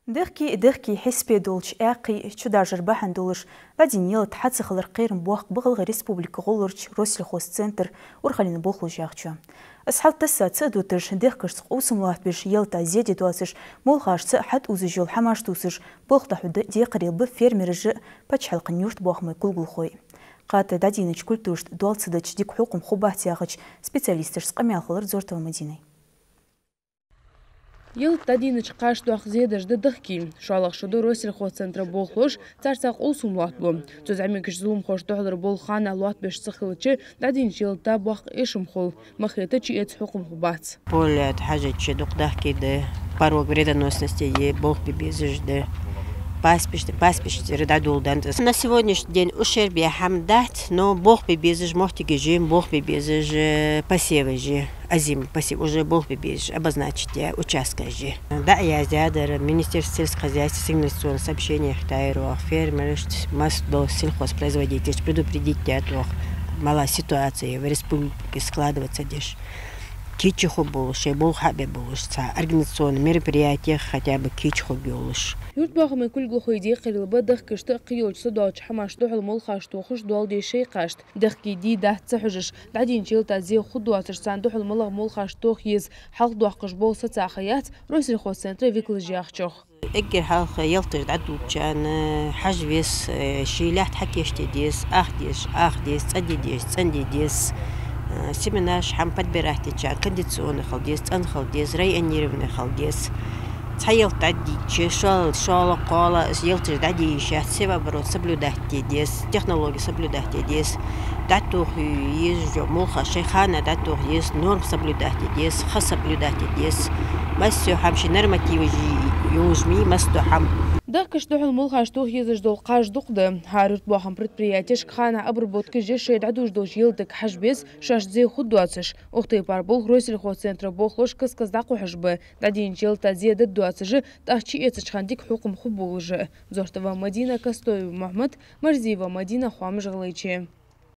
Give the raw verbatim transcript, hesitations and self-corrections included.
Дехкий, дехкий хьисапе долча аькхий чудажар бахьан долаш, дӀадийна ялат хьа ца хилар кхерам боаккх ба ГӀалгӀай Республика гӀолларча Россельхозцентра урхаллен болхлоша яхачо. Из хьалтӀа тасса ца а дуташ, дехкашца къовсам лоаттабеш, ялата зе де доацаш, молхашца хьатӀаузаш йола хӀамаш тувсаш, болх дӀахьу де-, декхарийла ба фермераша, паччахьалкхен юртбоахамай кулгалхой. Кхата дӀадийнача культурашта доал ца дича, дика хьукам хургбац яхача специалисташца къамаьл хилар Зортова Мадинай. Ялат дӀадийнача кхашта доккха зе деш да дехкий. ШоллагӀа шу да Россельхозцентра болхлоша царца къовсам лоаттабу. Цу зӀамигача зуламхошта духьалара болх ханнахьа лоаттабеш ца хилча, дӀадийнача ялата боккха эшам хул. Ма хетача, эца хьукам хургбац. Поле тӀа хьажача дукха дехкий да, порог вредоносности я, болх бе безаш да. Пастбищ-, пастбищера дӀадоладаьннад. На сегодняшний день ущерб яха хӀама дац, но болх бе безаш моттигаш я, болх бе безаш, э, посеваш я. Озимый посев, уже болх бе безаш, обозначить яь участкаш я. ДӀа а яздаьдар Министерство сельского хозяйства, сигнализационное сообщение хьатӀаэцар оаха фермерашта, масса дола сельхозпроизводителашта предупредить даьд оаха, мала ситуация в республике складываться деш. Кийча хургболаш, шоай болх хьабе болаш, цхьа организационни мероприятех хотя бы кийча хургйолаш. Юртбоахамай кулгалхой декхарийла ба дехкашта а кхыйолча са доалача хӀамашта духьал молхаш тохаш доал де шоай кхашта. Дехкий дий-дац ца хьожаш, дӀадийнача ялата зе хургдоацаш, царна духьал малагӀа молхаш тоха еза хьалхадоаккхаш бола сацаха яц Россельхозцентра викалаша яхачох. Эггара хьалха ялаташ дӀадувцачарна хьажа веза, э, ший лаьтта хьакийчде деза, ах дезаш ах де деза, цӀенде дезаш цӀенде деза. Э, семенаш хӀама подбирать деча кондиционни хила деза, цӀена хила деза, районированни хила деза. Цхьа ялат дӀадийча, шол-, шоллагӀа, кхоалагӀа ялаташ дӀадийшад, севооборот соблюдать де деза, технологи соблюдать де деза. ДӀатоха езаш йола молхаш шоай хана дӀатоха еза, норма соблюдать де деза, ха соблюдать де деза. Массе хӀама ший нормативаш йолаш ма йий массе хӀама. Дехкашта духьал молхаш тоха езаш дола кхаж дукха да. ХӀара юртбоахама предприятешка ханнахьа обработкаш еш, шоай дӀадувш долча ялатага хьажа беза, шоашта зе хургдоацаш. Укх тайпара болх Россельхозцентра болхлоша каст-каста дӀакхухьаш ба. ДӀадийнача ялата зе дергдоацаш а, тӀаккха чуэцача хана дика хьукам хургболаш а. Зортова Мадина, Костоев Мухьмад, Марзиева Мадина, «Хоамаш ГӀалгӀайче».